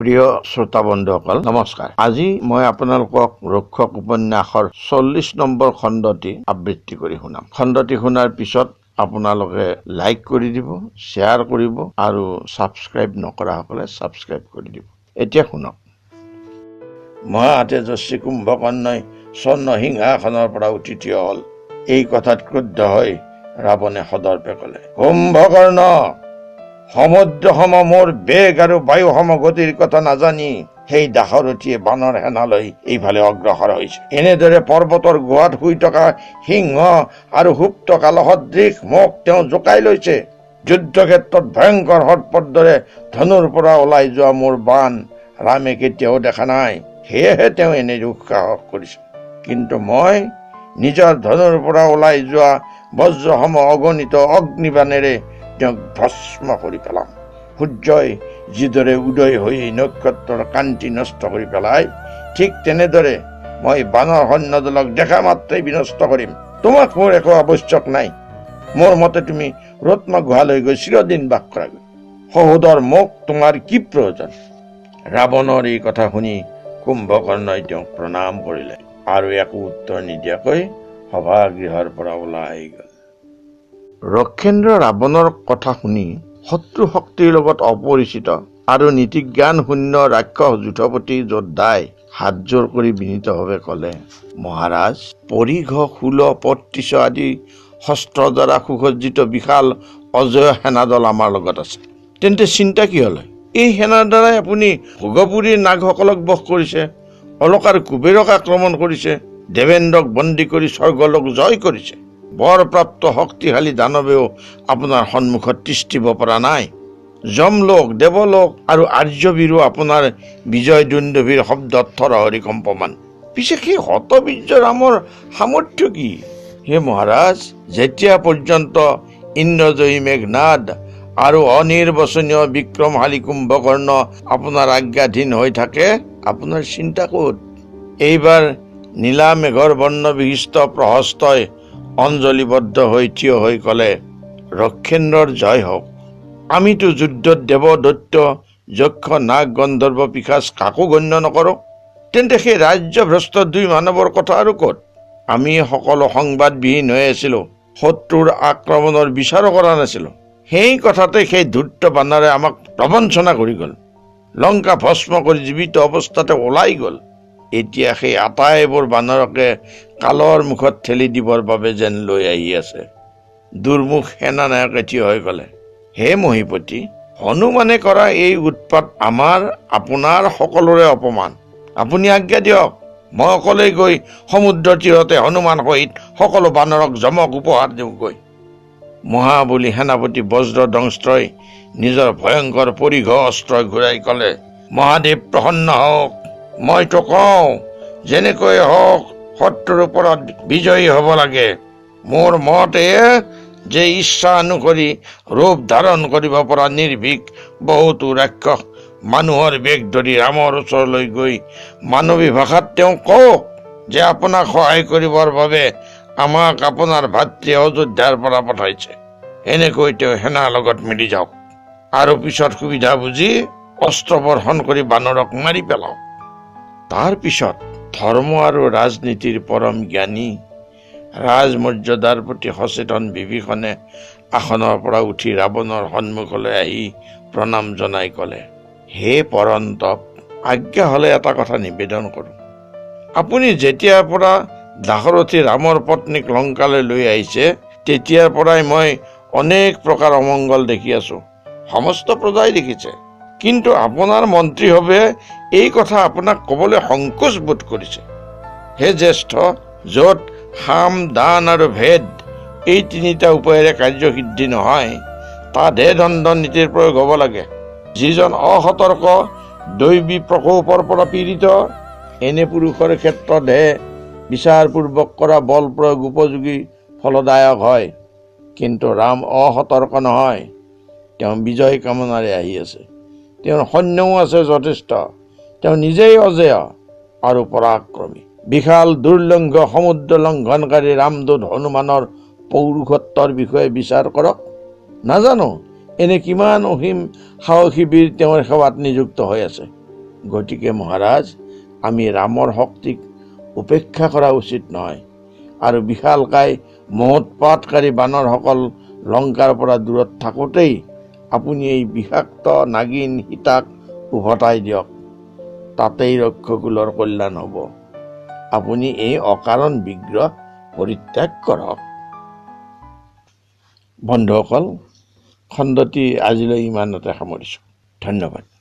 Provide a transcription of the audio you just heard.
প্ৰিয় শ্ৰোতা বন্ধুসকল, নমস্কাৰ। আজি মই আপোনালোকক ৰক্ষক উপন্যাসৰ 40 নম্বৰ খণ্ডটি আবৃত্তি কৰি শুনাম। খণ্ডটি শুনাৰ পিছত আপোনালোকে লাইক কৰি দিব, শ্বেয়াৰ কৰিব আৰু ছাবস্ক্ৰাইব নকৰাসকলে ছাবস্ক্ৰাইব কৰি দিব। এতিয়া শুনক। মহাতেজস্বী কুম্ভকৰ্ণই স্বৰ্ণ সিংহাসনৰ পৰা উঠি থিয় হ'ল। এই কথাত ক্ৰুদ্ধ হৈ ৰাৱণে সদৰ্পে ক'লে, কুম্ভকৰ্ণ, সমুদ্ৰ সম মোৰ বেগ আৰু বায়ু সম গতিৰ কথা নাজানি সেই দাশৰথীয়ে বানৰ সেনালৈ এইফালে অগ্ৰসৰ হৈছে। এনেদৰে পৰ্বতৰ গুহাত শুই থকা সিংহ আৰু সুপ্ত কালসদৃশ মোক তেওঁ জোকাই লৈছে। যুদ্ধক্ষেত্ৰত ভয়ংকৰ সৰ্পৰ দৰে ধনুৰ পৰা ওলাই যোৱা মোৰ বাণ ৰামে কেতিয়াও দেখা নাই, সেয়েহে তেওঁ এনে দুঃসাহস কৰিছে। কিন্তু মই নিজৰ ধনুৰ পৰা ওলাই যোৱা বজ্ৰসম অগণিত অগ্নিবাণেৰে তেওঁক ভস্ম কৰি পেলাম। সূৰ্যই যিদৰে উদয় হৈ নক্ষত্ৰৰ কান্তি নষ্ট কৰি পেলায়, ঠিক তেনেদৰে মই বানৰ সৈন্যদলক দেখা মাত্ৰেই বিনষ্ট কৰিম। তোমাক মোৰ একো আৱশ্যক নাই। মোৰ মতে তুমি ৰত্ন গুহালৈ গৈ চিৰদিন বাস কৰাগৈ। সহোদৰ মোক তোমাৰ কি প্ৰয়োজন? ৰাৱণৰ এই কথা শুনি কুম্ভকৰ্ণই তেওঁক প্ৰণাম কৰিলে আৰু একো উত্তৰ নিদিয়াকৈ সভাগৃহৰ পৰা ওলাই গ'ল। ৰক্ষেন্দ্ৰ ৰাৱণৰ কথা শুনি শত্ৰু শক্তিৰ লগত অপৰিচিত আৰু নীতিজ্ঞান শূন্য ৰাক্ষস যূথপতি যোদ্ধাই হাতযোৰ কৰি বিনীতভাৱে ক'লে, মহাৰাজ, পৰিঘ, শূল, পত্ৰিশ আদি শস্ত্ৰৰ দ্বাৰা সুসজ্জিত বিশাল অজয় সেনাদল আমাৰ লগত আছে। তেন্তে চিন্তা কি হ'লে? এই সেনাৰ দ্বাৰাই আপুনি ভোগপুৰীৰ নাগসকলক বশ কৰিছে, অলকাৰ কুবেৰক আক্ৰমণ কৰিছে, দেৱেন্দ্ৰক বন্দী কৰি স্বৰ্গলোক জয় কৰিছে। বৰপ্ৰাপ্ত শক্তিশালী দানৱেও আপোনাৰ সন্মুখত তিষ্ঠিব পৰা নাই। যমলোক, দেৱলোক আৰু আৰ্যবীৰো আপোনাৰ বিজয় দুন্দুভিৰ শব্দত থৰহৰি কম্পমান। পিছে সেই হতবীৰ্য ৰামৰ সামৰ্থ্য কি? হে মহাৰাজ, যেতিয়া পৰ্যন্ত ইন্দ্ৰজয়ী মেঘনাদ আৰু অনিৰ্বচনীয় বিক্ৰমশালী কুম্ভকৰ্ণ আপোনাৰ আজ্ঞাধীন হৈ থাকে, আপোনাৰ চিন্তা ক'ত? এইবাৰ নীলা মেঘৰ বৰ্ণ বিশিষ্ট প্ৰহস্তই অঞ্জলিবদ্ধ হৈ থিয় হৈ ক'লে, ৰক্ষেন্দ্ৰৰ জয় হওক। আমিতো যুদ্ধত দেৱ, দৈত্য, যক্ষ, নাগ, গন্ধৰ্ব, পিশাচ কাকো গণ্য নকৰোঁ। তেন্তে সেই ৰাজ্যভ্ৰষ্ট দুই মানৱৰ কথা আৰু ক'ত? আমি সকলো সংবাদবিহীন হৈ আছিলোঁ, শত্ৰুৰ আক্ৰমণৰ বিচাৰো কৰা নাছিলোঁ। সেই কথাতে সেই ধূৰ্ত বানৰে আমাক প্ৰবঞ্চনা কৰি গ'ল, লংকা ভস্ম কৰি জীৱিত অৱস্থাতে ওলাই গ'ল। এতিয়া সেই আটাইবোৰ বানৰকে কালৰ মুখত ঠেলি দিবৰ বাবে যেন লৈ আহি আছে। দুৰ্মুখ সেনানায়কে থিয় হৈ ক'লে, হে মহীপতি, হনুমানে কৰা এই উৎপাত আমাৰ আপোনাৰ সকলোৰে অপমান। আপুনি আজ্ঞা দিয়ক, মই অকলেই গৈ সমুদ্ৰ তীৰতে হনুমান সহিত সকলো বানৰক যমক উপহাৰ দিওঁগৈ। মহাবলী সেনাপতি বজ্ৰদংষ্ট্ৰই নিজৰ ভয়ংকৰ পৰিঘ অস্ত্ৰ ঘূৰাই ক'লে, মহাদেৱ প্ৰসন্ন হওক। মইতো কওঁ, যেনেকৈ হওক শত্ৰুৰ ওপৰত বিজয়ী হ'ব লাগে। মোৰ মত এয়ে যে ইচ্ছা অনুসৰি ৰূপ ধাৰণ কৰিব পৰা নিৰ্ভীক বহুতো ৰাক্ষস মানুহৰ বেশ ধৰি ৰামৰ ওচৰলৈ গৈ মানৱী ভাষাত তেওঁ কওক যে আপোনাক সহায় কৰিবৰ বাবে আমাক আপোনাৰ ভাতৃয়ে অযোধ্যাৰ পৰা পঠাইছে। এনেকৈ তেওঁ সেনাৰ লগত মিলি যাওক আৰু পিছত সুবিধা বুজি অস্ত্ৰ বৰ্ষণ কৰি বানৰক মাৰি পেলাওক। তাৰ পিছত ধৰ্ম আৰু ৰাজনীতিৰ পৰম জ্ঞানী, ৰাজমৰ্যাদাৰ প্ৰতি সচেতন বিভীষণে আসনৰ পৰা উঠি ৰাৱণৰ সন্মুখলৈ আহি প্ৰণাম জনাই ক'লে, হে পৰন্তপ, আজ্ঞা হ'লে এটা কথা নিবেদন কৰোঁ। আপুনি যেতিয়াৰ পৰা দাশৰথী ৰামৰ পত্নীক লংকালৈ লৈ আহিছে, তেতিয়াৰ পৰাই মই অনেক প্ৰকাৰ অমংগল দেখি আছোঁ, সমস্ত প্ৰজাই দেখিছে। কিন্তু আপোনাৰ মন্ত্ৰীসবে এই কথা আপোনাক ক'বলৈ সংকোচ বোধ কৰিছে। হে জ্যেষ্ঠ, য'ত সাম, দান আৰু ভেদ এই তিনিটা উপায়েৰে কাৰ্যসিদ্ধি নহয়, তাতহে দণ্ড নীতিৰ প্ৰয়োগ হ'ব লাগে। যিজন অসতৰ্ক, দৈৱী প্ৰকোপৰ পৰা পীড়িত, এনে পুৰুষৰ ক্ষেত্ৰতহে বিচাৰপূৰ্বক কৰা বল প্ৰয়োগ উপযোগী ফলদায়ক হয়। কিন্তু ৰাম অসতৰ্ক নহয়, তেওঁ বিজয় কামনাৰে আহি আছে। তেওঁৰ সৈন্যও আছে যথেষ্ট, তেওঁ নিজেই অজেয় আৰু পৰাক্ৰমী। বিশাল দুৰ্লংঘ সমুদ্ৰ লংঘনকাৰী ৰামদূত হনুমানৰ পৌৰুষত্বৰ বিষয়ে বিচাৰ কৰক। নাজানো এনে কিমান অসীম সাহসী বীৰ তেওঁৰ সেৱাত নিযুক্ত হৈ আছে। গতিকে মহাৰাজ, আমি ৰামৰ শক্তিক উপেক্ষা কৰা উচিত নহয় আৰু বিশালকায় মহোৎপাতকাৰী বানৰসকল লংকাৰ পৰা দূৰত থাকোঁতেই আপুনি এই বিষাক্ত নাগিন সীতাক উভতাই দিয়ক, তাতেই ৰক্ষকুলৰ কল্যাণ হ'ব। আপুনি এই অকাৰণ বিগ্ৰহ পৰিত্যাগ কৰক। বন্ধুসকল, খণ্ডটি আজিলৈ ইমানতে সামৰিছোঁ। ধন্যবাদ।